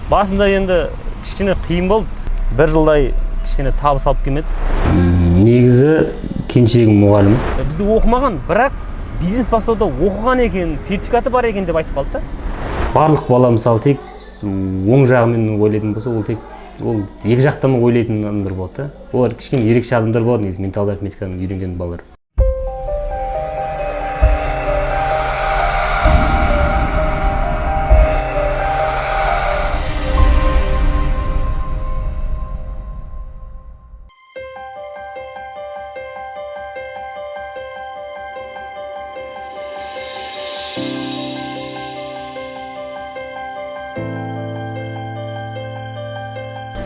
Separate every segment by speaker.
Speaker 1: Басында енді кішкене қиын болды. Бір жылдай кішкене табыс алып келмеді.
Speaker 2: Негізі келіншегім мұғалім.
Speaker 1: Бізді оқымаған, бірақ бизнес бастауда оқыған екен, сертификаты бар екен деп айтып қалды да.
Speaker 2: Барлық бала мысалы тек оң жағымен ойлайтын болса, ол тек ол екі жақтан ойлайтын адамдар болады да. Олар кішкене ерекше адамдар болады негізі, менталды арифметиканы үйренген балалар.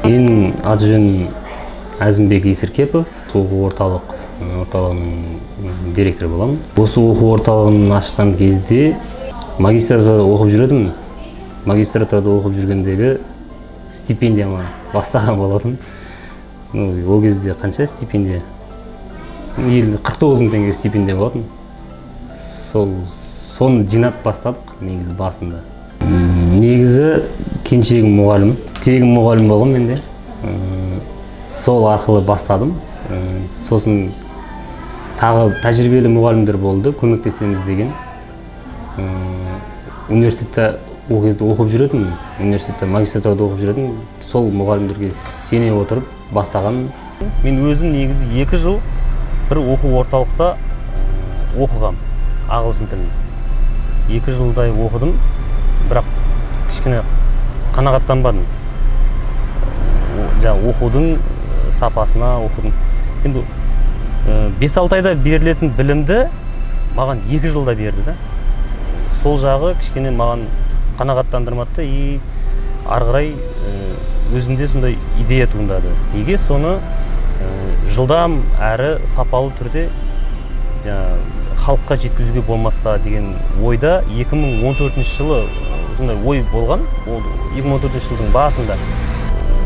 Speaker 2: Менің аты жөнім Әзімбек Есіркепов, оқу орталығының директоры боламын. Осы оқу орталығын ашқан кезде магистратурада оқып жүретінмін. Магистратурада оқып жүргендегі стипендияма бастаған болатын. Ну, ол кезде қанша стипендия? 49 мың теңге стипендия болатын. Соны жинап бастадық негізі басында. Негізі келіншегім мұғалім, тегін мұғалім болған менде. Сол арқылы бастадым. Сосын тағы тәжірибелі мұғалімдер болды, көмектесеміз деген. Университетте ол кезде оқып жүретінмін, университетте магистратурада оқып жүретінмін. Сол мұғалімдерге сене отырып бастаған.
Speaker 1: Мен өзім негізі 2 жыл бір оқу орталықта оқығам ағылшын тілін. 2 жылдай оқыдым, бірақ кішкене қанағаттанбадым. Жаңа оқудың сапасына, оқудың. Енді 5-6 айда берілетін білімді маған 2 жылда берді да. Сол жағы кішкене маған қанағаттандырмады да, и ары қарай өзімде сондай идея туындады. Неге соны жылдам әрі сапалы түрде халыққа жеткізуге болмасқа деген ойда 2014 жылы сондай ой болған. Ол 2014 жылдың басында.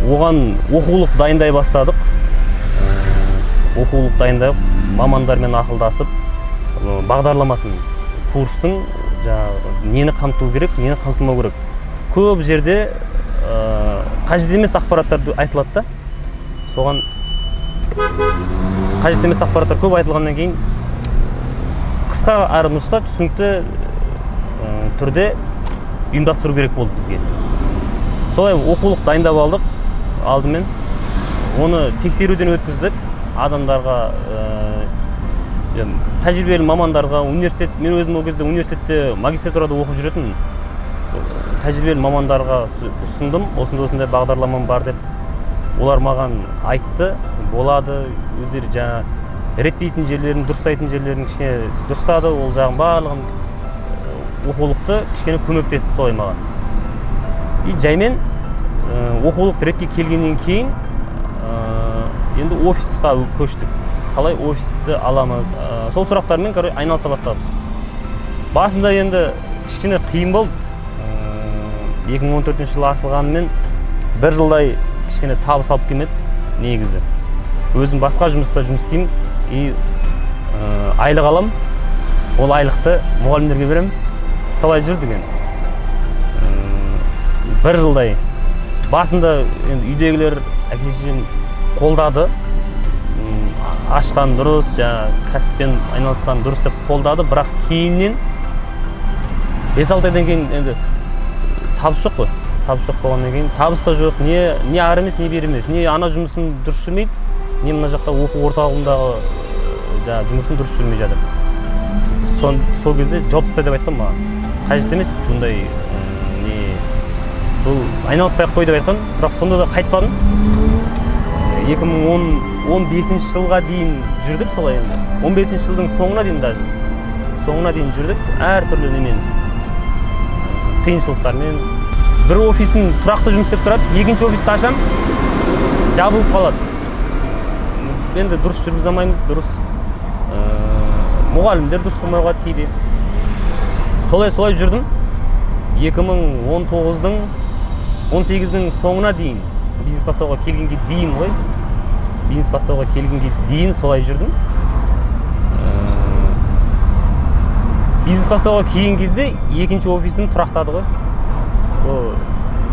Speaker 1: Оған оқулық дайындай бастадық. Оқулық дайындап, мамандармен ақылдасып, бағдарламасын, курстың жаңағы нені қамту керек, нені қамтымау керек. Көп жерде қажет емес ақпараттар айтылады да. Соған қажет емес ақпараттар көп айтылғаннан кейін қысқа әрі нұсқа түсінікті түрде ұйымдастыру керек болды бізге. Солай оқулық дайындап алдық алдымен. Оны тексеруден өткіздік адамдарға, тәжірибелі мамандарға, университет, мен өзім ол кезде университетте магистратурада оқып жүретінмін. Тәжірибелі мамандарға ұсындым, осындай бағдарламам бар деп. Олар маған айтты, болады, өздері жаңа реттейтін жерлерін, дұрыстайтын жерлерін кішкене дұрыстады, ол жағын барлығын, оқулықты кішкене көмектесті солай маған. И жаймен оқулық ретке келгеннен кейін енді офисқа көштік. Қалай офисті аламыз? Сол сұрақтармен, айналыса бастадық. Басында енді кішкене қиын болды. 2014 жылы ашылғанымен бір жылдай кішкене табыс алып келмеді негізі. Өзім басқа жұмыста жұмыс істеймін и айлық алам. Ол айлықты мұғалімдерге беремін. Солай жүрдік енді. Бір жылдай. Басында енді үйдегілер, әке шешем қолдады. Ашқан дұрыс, жаңа кәсіппен айналысқан дұрыс деп қолдады, бірақ кейіннен 5-6 айдан кейін енді табыс жоқ қой. Табыс жоқ болғаннан кейін табыс та жоқ, не ары емес, не бері емес, не ана жұмысым дұрыс жүрмейді, не мына жақта оқу орталығындағы жаңа жұмысым дұрыс жүрмей жатыр. Сол кезде жауап таста деп айтқан маған. Қажет емес бұндай, не, бұл айналыспай ақ қой деп айтқан, бірақ сонда да қайтпадым. Екі мың он бесінші жылға дейін жүрдік солай енді. Он бесінші жылдың соңына дейін даже. Соңына дейін жүрдік әртүрлі немен, қиыншылықтармен. Бір офисім тұрақты жұмыс істеп тұрады, екінші офисті ашам, жабылып қалады. Енді дұрыс жүргізе алмаймыз, дұрыс. Мұғалімдер дұрыс болмай қалады кейде. Солай-солай жүрдім. Екі мың он тоғыздың, он сегіздің соңына дейін, бизнес бастауға келгенге дейін ғой. Бизнес бастауға келгенге дейін солай жүрдім. Бизнес бастауға келген кезде екінші офисім тұрақтады ғой. Ол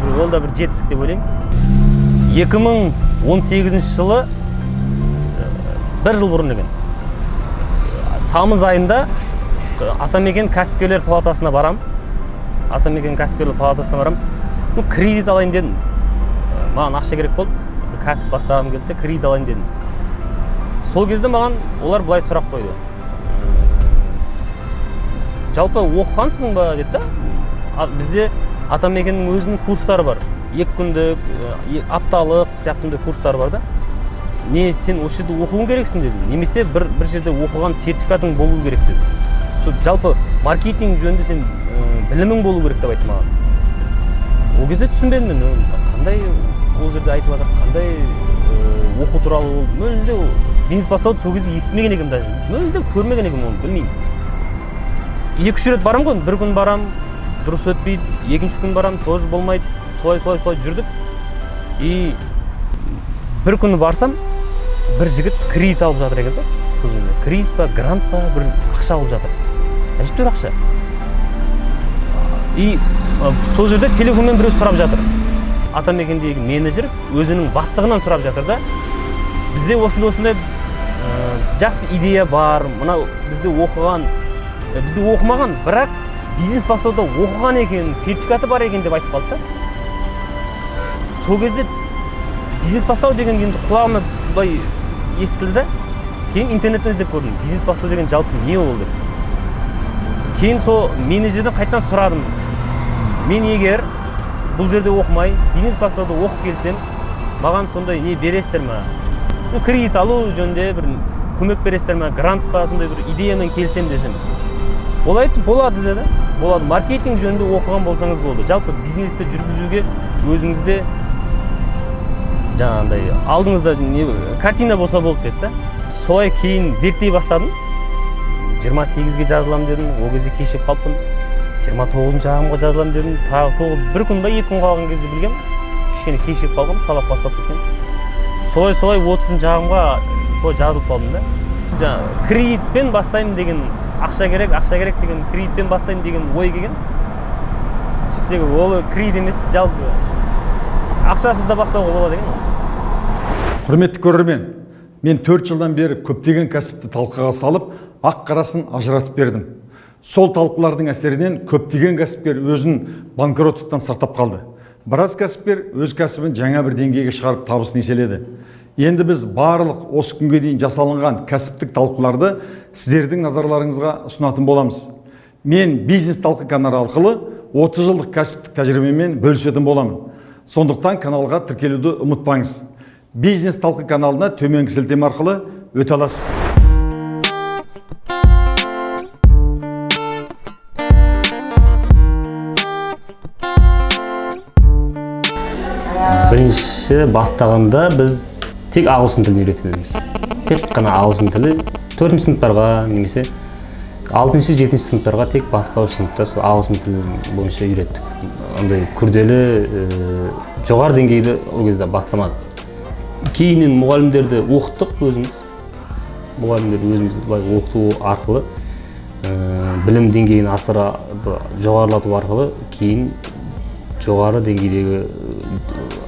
Speaker 1: бір Ол да бір жетістік деп ойлаймын. 2018 жылы, бір жыл бұрын деген, тамыз айында Атамекен кәсіпкерлер палатасына барам. Атамекен кәсіпкерлер палатасына барам. Ну, кредит алайын дедім. Маған ақша керек болды, бір кәсіп бастағым келді де, кредит алайын дедім. Сол кезде маған олар былай сұрақ қойды: «Жалпы оқығансың ба?» – деді да. Бізде Атамекеннің өзінің курстары бар, 2 күндік, апталық сияқты курстар бар да. «Не, сен осы жерде оқуың керексің, – деді, – немесе бір жерде оқыған сертификатың болу керек», – деді. «Сол жалпы маркетинг жөнінде сен білімің болу керек», – деп айтты маған. Ол кезде түсінбедім мен, ол қандай, ол жерде айтып жатыр, қандай оқу туралы. Ол мүлде, ол бизнес бастауды сол кезде естімеген екенмін, даже мүлде көрмеген екенмін, оны білмеймін. 2-3 рет барамын ғой. Бір күн барамын, дұрыс өтпейді, екінші күн барамын, тоже болмайды. Солай, солай, солай жүрдік. И бір күні барсам, бір жігіт кредит алып жатыр екен да. Сол жерде кредит па, грант па, бір ақша алып жатыр, әжептәуір ақша. И сол жерде телефонмен біреу сұрап жатыр, Атамекендегі менеджер өзінің бастығынан сұрап жатыр да: «Бізде осындай, осындай жақсы идея бар, мынау бізде оқыған, бізде оқымаған, бірақ бизнес бастауда оқыған екен, сертификаты бар екен», – деп айтып қалды да. Сол кезде бизнес бастау деген енді құлағыма былай естілді да. Кейін интернеттен іздеп көрдім, бизнес бастау деген жалпы не ол деп. Кейін сол менеджерден қайтадан сұрадым: «Мен егер бұл жерде оқымай, бизнес бастауды оқып келсем, маған сондай не бересіздер ма? Ну, кредит алу жөнінде бір көмек бересіздер ма, грант па, сондай бір идеямен келсем?» – десем, ол айтты: «Болады, – деді, – болады, маркетинг жөнінде оқыған болсаңыз болды, жалпы бизнесті жүргізуге өзіңізде жаңағындай алдыңызда не картина болса болды», – деді да. Солай кейін зерттей бастадым. 28-ге жазыламын дедім, ол кезде кешігіп қалыппын. 29 ағымға жазыламын дедім, тағы 9, бір күн ба, 2 күн қалған кезде білгем, кішкене кешігіп қалғанмын, сабақ басталып кеткен. Солай, солай 30 ағымға солай жазылып қалдым да. Жаңағы кредитпен бастаймын деген, ақша керек, ақша керек деген, кредитпен бастаймын деген ой келген. Сөйтсек, ол кредит емес, жалпы ақшасыз да бастауға болады екен ол.
Speaker 3: Құрметті көрермен, мен 4 жылдан бері көптеген кәсіпті талқыға салып, ақ қарасын ажыратып бердім. Сол талқылардың әсерінен көптеген кәсіпкер өзін банкроттықтан сақтап қалды. Біраз кәсіпкер өз кәсібін жаңа бір деңгейге шығарып, табысын еселеді. Енді біз барлық осы күнге дейін жасалынған кәсіптік талқыларды сіздердің назарларыңызға ұсынатын боламыз. Мен Бизнес талқы каналы арқылы 30 жылдық кәсіптік тәжірибемен бөлісетін боламын. Сондықтан каналға тіркелуді ұмытпаңыз. Бизнес талқы каналына төменгі сілтеме арқылы өте аласыз.
Speaker 2: Бірінші бастағанда біз тек ағылшын тілін үйрететінбіз, тек қана ағылшын тілі. Төртінші сыныптарға немесе алтыншы, жетінші сыныптарға, тек бастауыш сыныпта сол ағылшын тілі бойынша үйреттік. Андай күрделі, жоғары деңгейді ол кезде бастамадық. Кейіннен мұғалімдерді оқыттық өзіміз. Мұғалімдерді өзіміз былай оқыту арқылы, білім деңгейін асыра жоғарылату арқылы кейін жоғары деңгейдегі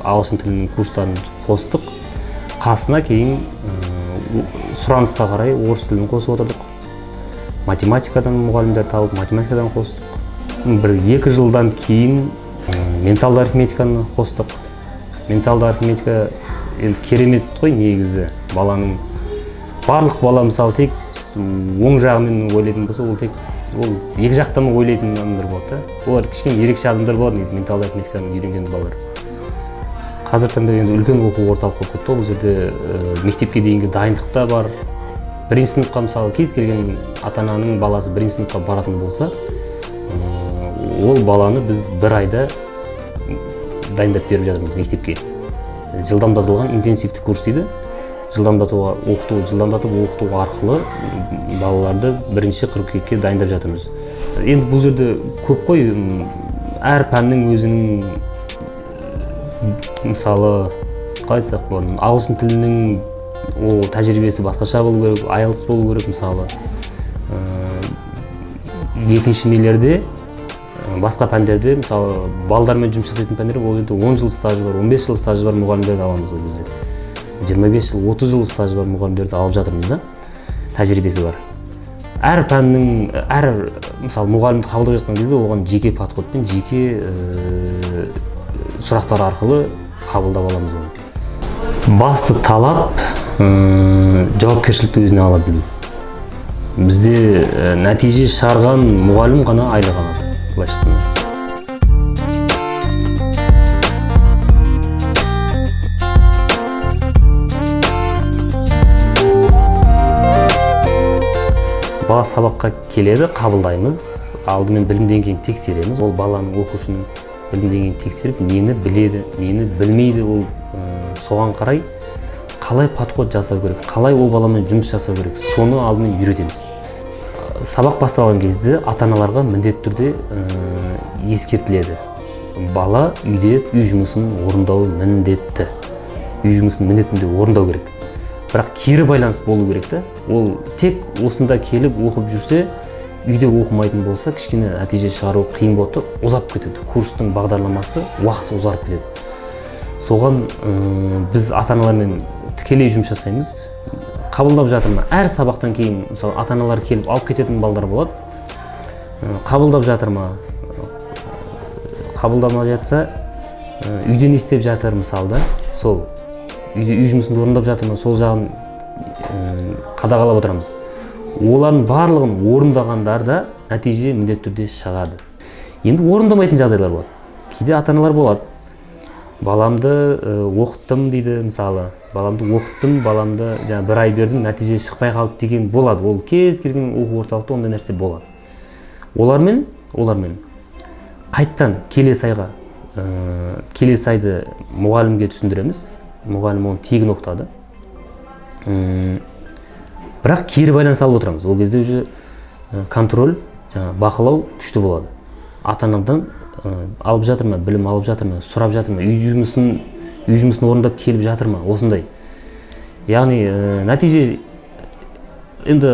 Speaker 2: ағылшын тілінің курстарын қостық қасына. Кейін сұранысқа қарай орыс тілін қосып отырдық, математикадан мұғалімдер тауып, математикадан қостық. 1-2 жылдан кейін менталды арифметиканы қостық. Менталды арифметика енді керемет қой негізі. Баланың, барлық бала, мысалы, тек оң жағымен ойлайтын болса, ол тек ол екі жақтан ойлайтын адамдар болады да. Олар кішкене ерекше адамдар болады негізі, менталды арифметиканы үйренген балалар. Қазіргі таңда енді үлкен оқу орталық болып кетті ғой. Бұл жерде мектепке дейінгі дайындық та бар. Бірінші сыныпқа, мысалы, кез келген ата ананың баласы бірінші сыныпқа баратын болса, ол баланы біз бір айда дайындап беріп жатырмыз мектепке. Жылдамдатылған интенсивті курс дейді. Жылдамдатуға оқыту, жылдамдатып оқыту арқылы балаларды 1 қыркүйекке дайындап жатырмыз. Енді бұл жерде көп қой, әр пәннің өзінің, мысалы, қалай айтсақ болады, ағылшын тілінің ол тәжірибесі басқаша болу керек, IELTS болу керек, мысалы. Екінші нелерде Басқа пәндерде, мысалы, балдармен жұмыс жасайтын пәндер, ол жерде 10 жыл стажы бар, 15 жыл стажы бар мұғалімдерді аламыз ол кезде. 25 жыл, 30 жыл стажы бар мұғалімдерді алып жатырмыз да, тәжірибесі бар. Әр пәннің, әр, мысалы, мұғалімді қабылдап жатқан кезде оған жеке подходпен, жеке сұрақтар арқылы қабылдап аламыз оны. Басты талап жауапкершілікті өзіне ала білу. Бізде нәтиже шығарған мұғалім ғана айлық алады, былайша айтқанда. Бала сабаққа келеді, қабылдаймыз. Алдымен білім деңгейін тексереміз. Ол баланың, оқушының білім деңгейін тексеріп, нені біледі, нені білмейді, ол соған қарай қалай подход жасау керек, қалай ол баламен жұмыс жасау керек, соны алдымен үйретеміз. Сабақ басталған кезде ата-аналарға міндетті түрде ескертіледі. Бала үйде үй жұмысын орындауы міндетті. Үй жұмысын міндетті түрде орындау керек. Бірақ кері байланыс болу керек та. Ол тек осында келіп оқып жүрсе, үйде оқымайтын болса, кішкене нәтиже шығару қиын болады да, ұзап кетеді. Курстың бағдарламасы уақыты ұзарып кетеді. Соған біз ата-аналармен тікелей жұмыс жасаймыз. Қабылдап жатыр ма? Әр сабақтан кейін, мысалы, ата-аналар келіп алып кететін балдар болады. Қабылдап жатыр ма? Қабылдамай жатса, үйде не істеп жатыр, мысалы да, сол үйде үй жұмысын орындап жатыр ма, сол жағын қадағалап отырамыз. Олардың барлығын орындағандар да нәтиже міндетті түрде шығады. Енді орындамайтын жағдайлар болады. Кейде ата-аналар болады. Баламды оқыттым дейді, мысалы, баламды оқыттым, баламды жаңа бір ай бердім, нәтиже шықпай қалды деген болады. Ол кез келген оқу орталықта ондай нәрсе болады. Олармен қайттан келесі айға, келесі айды мұғалімге түсіндіреміз. Мұғалім оны тегін оқытады. Бірақ кері байланыс алып отырамыз. Ол кезде уже контроль, жаңа бақылау күшті болады. Ата-анадан алып жатыр ма, білім алып жатыр ма, сұрап жатыр ма, үй жұмысын орындап келіп жатыр ма, осындай. Яғни нәтиже енді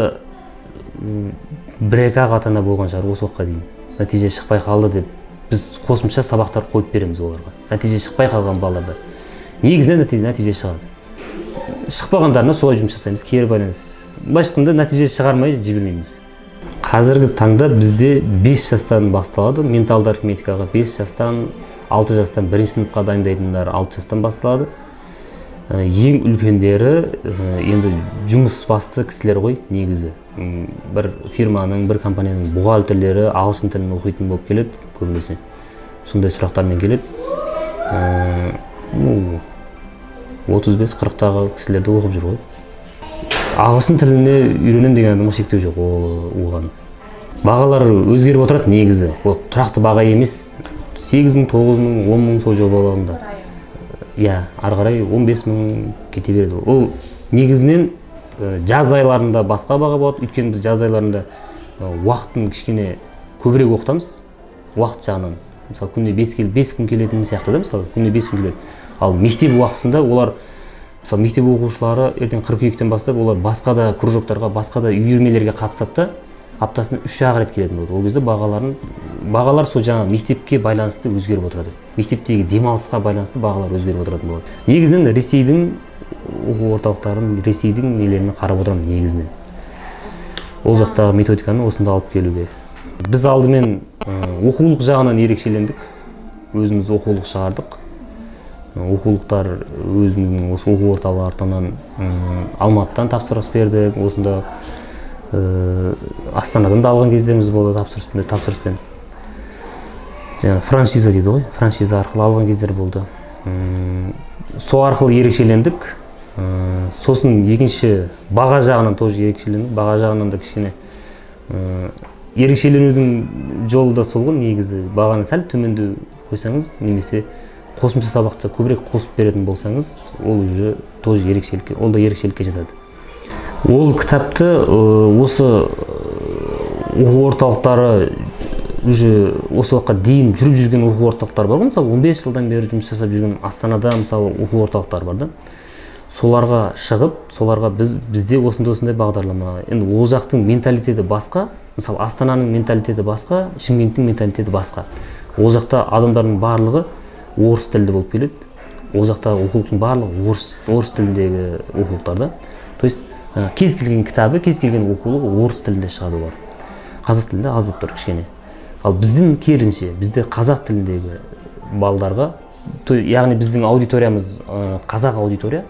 Speaker 2: бір екі ақ ата-ана болған шығар осы уақытқа дейін. Нәтиже шықпай қалды деп біз қосымша сабақтар қойып береміз оларға. Нәтиже шықпай қалған балаларда негізінен нәтиже шығады. Шықпағандарына солай жұмыс жасаймыз, кері байланыс. Былайша айтқанда, нәтиже шығармай жібермейміз. Қазіргі таңда бізде 5 жастан басталады. Менталды арифметикаға 5 жастан, 6 жастан бірінші сыныпқа дайындайтындар 6 жастан басталады. Ең үлкендері енді жұмыс басты кісілер ғой негізі. Бір фирманың, бір компанияның бухгалтерлері ағылшын тілін оқитын болып келеді көбінесе. Сондай сұрақтармен келеді. 35-40-тағы кісілер де оқып жүр ғой. Ағылшын тіліне үйренемін деген адамға шектеу жоқ оған. Бағалар өзгеріп отырады негізі. Ол тұрақты баға емес. 8 мың, 9 мың, 10 мың сол жобалығында. Иә, ары қарай 15 мың кете береді. Ол негізінен жаз айларында басқа баға болады. Өйткені біз жаз айларында уақытын кішкене көбірек оқытамыз. Уақыт жағынан. Мысалы, күніне 5 күн келетін сияқты да, мысалы, күніне 5 күн келеді. Ал мектеп уақытысында олар, мысалы, мектеп оқушылары ертең қыркүйектен бастап олар басқа да кружоктарға, басқа да үйірмелерге қатысады да, аптасына 3-ақ рет келетін болады. Ол кезде бағалар сол жаңа мектепке байланысты өзгеріп отырады. Мектептегі демалысқа байланысты бағалар өзгеріп отыратын болады. Негізінен Ресейдің оқу орталықтарын, Ресейдің нелеріне қарап отырамын негізінен. Ол жақтағы методиканы осында алып келуге. Біз алдымен оқулық жағынан ерекшелендік. Өзіміз оқулық шығардық. Оқулықтар өзіміздің осы оқу орталығы артынан, Алматыдан тапсырыс бердік, осында, Астанадан да алған кездеріміз болды тапсырыспен. Жаңа франшиза дейді ғой, франшиза арқылы алған кездер болды. Сол арқылы ерекшелендік. Сосын екінші баға жағынан тоже ерекшелендік. Баға жағынан да кішкене ерекшеленудің жолы да сол ғой негізі. Бағаны сәл төмендеу қойсаңыз, немесе қосымша сабақты көбірек қосып беретін болсаңыз, ол уже тоже ерекшелікке, ол да ерекшелікке жатады. Ол кітапты осы оқу орталықтары уже осы уақытқа дейін жүріп жүрген оқу орталықтары бар ғой, мысалы, 15 жылдан бері жұмыс жасап жүрген Астанада, мысалы, оқу орталықтары бар да. Соларға шығып, соларға бізде осындай осындай бағдарлама. Енді ол жақтың менталитеті басқа, мысалы, Астананың менталитеті басқа, Шымкенттің менталитеті басқа. Ол жақта адамдардың барлығы орыс тілді болып келеді. Ол жақта оқулықтың барлығы орыс тіліндегі оқулықтар да. То есть кез келген кітабы, кез келген оқулығы орыс тілінде шығады олар. Қазақ тілінде аз болып тұр кішкене. Ал біздің керісінше, бізде қазақ тіліндегі балдарға, яғни біздің аудиториямыз қазақ аудитория,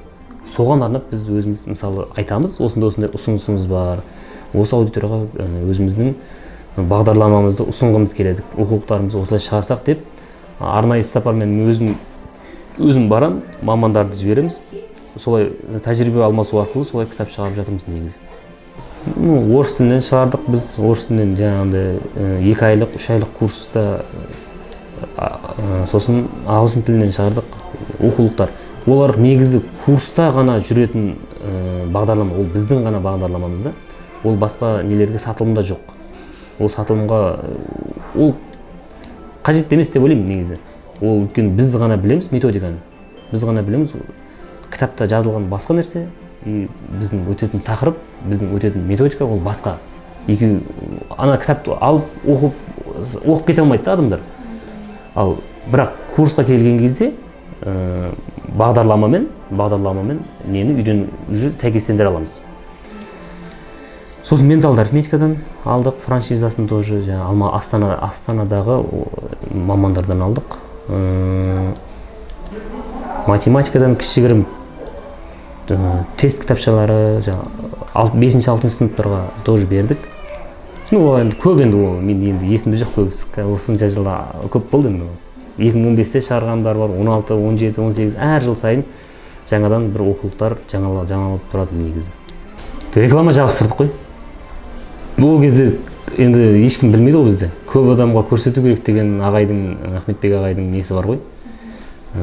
Speaker 2: соған арнап біз өзіміз, мысалы, айтамыз, осындай осындай ұсынысымыз бар, осы аудиторияға өзіміздің бағдарламамызды ұсынғымыз келеді, оқулықтарымызды осылай шығарсақ деп арнайы іссапармен өзім барам, мамандарды жібереміз, солай тәжірибе алмасу арқылы солай кітап шығарып жатырмыз негізі. Ну, орыс тілінен шығардық біз, орыс тілінен жаңағындай 2 айлық, 3 айлық курста, сосын ағылшын тілінен шығардық оқулықтар. Олар негізі курста ғана жүретін бағдарлама, ол біздің ғана бағдарламамыз да, ол басқа нелерге сатылымда жоқ. Ол сатылымға ол қажет емес деп ойлаймын негізі. Ол өйткені біз ғана білеміз методиканы, біз ғана білеміз. Кітапта жазылған басқа нәрсе и біздің өтетін тақырып, біздің өтетін методика ол басқа. Екеуі ана кітапты алып оқып кете алмайды да адамдар. Ал бірақ курсқа келген кезде бағдарламамен нені үйрен уже сәйкестендіре аламыз. Сосын менталды арифметикадан алдық франшизасын, тоже жаңағы Алма Астана Астанадағы мамандардан алдық. Математикадан кішігірім тест кітапшалары жаңағы бесінші, алтыншы сыныптарға тоже бердік. Ну, ол енді көп, енді ол мен енді есімде жоқ көбісі, осынша жылда көп болды енді. 2015-те шығарғандар бар, 16, 17, 18, әр жыл сайын жаңадан бір оқулықтар жаңалап тұрады негізі. Реклама жабыстырдық қой ол кезде, енді ешкім білмейді ғой бізде. Көп адамға көрсету керек деген ағайдың, Ахметбек ағайдың несі бар ғой,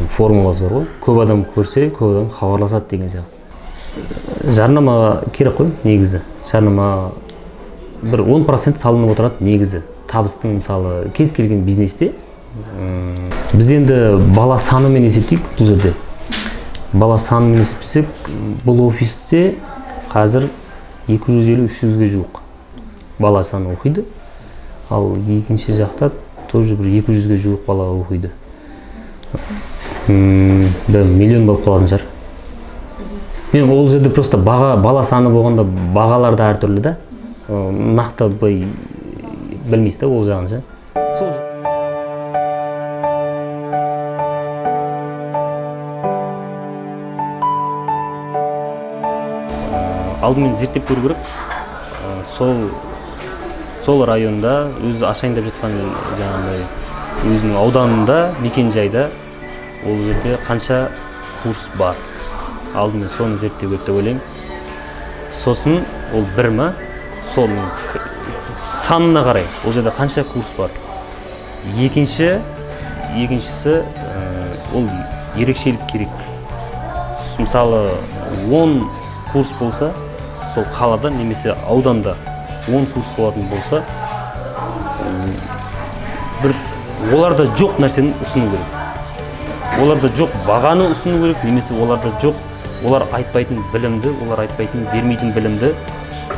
Speaker 2: формуласы бар ғой, көп адам көрсе, көп адам хабарласады деген сияқты. Жарнама керек қой негізі, жарнама бір 10% салынып отырады негізі табыстың, мысалы, кез келген бизнесте. Біз енді бала санымен есептейік бұл жерде. Бала санымен есептесек, бұл офисте қазір 250-300-ге жуық бала саны оқиды, ал екінші жақта тоже бір 200-ге жуық бала оқиды. Да, миллион болып қалатын шығар. Мен ол жерде просто баға, бала саны болғанда бағалар да әртүрлі да. Нақты былай білмейсіз да ол жағын ше. Сол алдымен зерттеп көру керек. Сол районда өзі ашайын деп жатқан жаңағындай өзінің ауданында, мекен жайда ол жерде қанша курс бар, алдымен соны зерттеу керек деп ойлаймын. Сосын ол бір ма, соның санына қарай ол жерде қанша курс бар. Екіншісі ол ерекшелік керек. Мысалы, 10 курс болса сол қалада немесе ауданда 10 курс болатын болса, бір оларда жоқ нәрсені ұсыну керек, оларда жоқ бағаны ұсыну керек немесе оларда жоқ, олар айтпайтын білімді, олар айтпайтын, бермейтін білімді,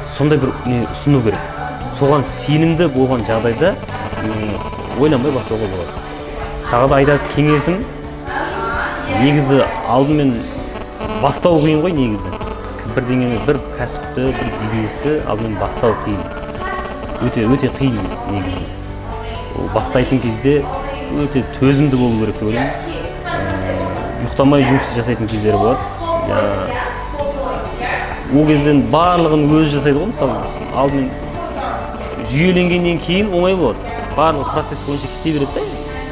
Speaker 2: сондай бір не ұсыну керек. Соған сенімді болған жағдайда ойланбай бастауға болады. Тағы да айтатын кеңесім, негізі алдымен бастау қиын ғой негізі. Бірдеңені, бір кәсіпті, бір бизнесті алдымен бастау қиын, өте өте қиын негізі. Ол бастайтын кезде өте төзімді болу керек деп ойлаймын. Ұйықтамай жұмыс жасайтын кездері болады. Ол кезден барлығын өзі жасайды ғой, мысалы, алдымен жүйеленгеннен кейін оңай болады, барлығы процесс бойынша кете береді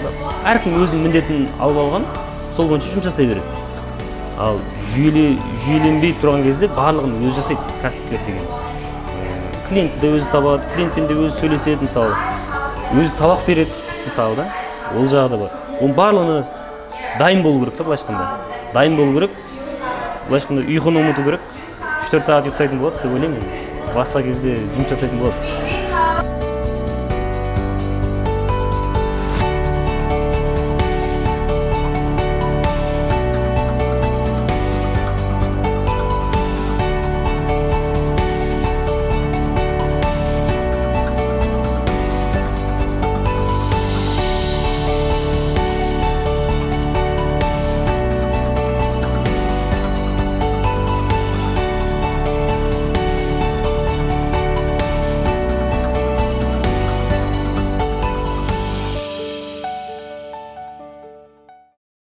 Speaker 2: да, әркім өзінің міндетін алып алған, сол бойынша жұмыс жасай береді. Ал жүйеленбей тұрған кезде барлығын өзі жасайды кәсіпкер деген. Клиентті де өзі табады, клиентпен де өзі сөйлеседі, мысалы, өзі сабақ береді, мысалы да, ол жағы да бар. Оның барлығына дайын болу керек та, былайша айтқанда дайын болу керек, былайша айтқанда ұйқыны ұмыту керек, 3-4 сағат ұйықтайтын болады деп ойлаймын енді. Басқа кезде жұмыс жасайтын болады.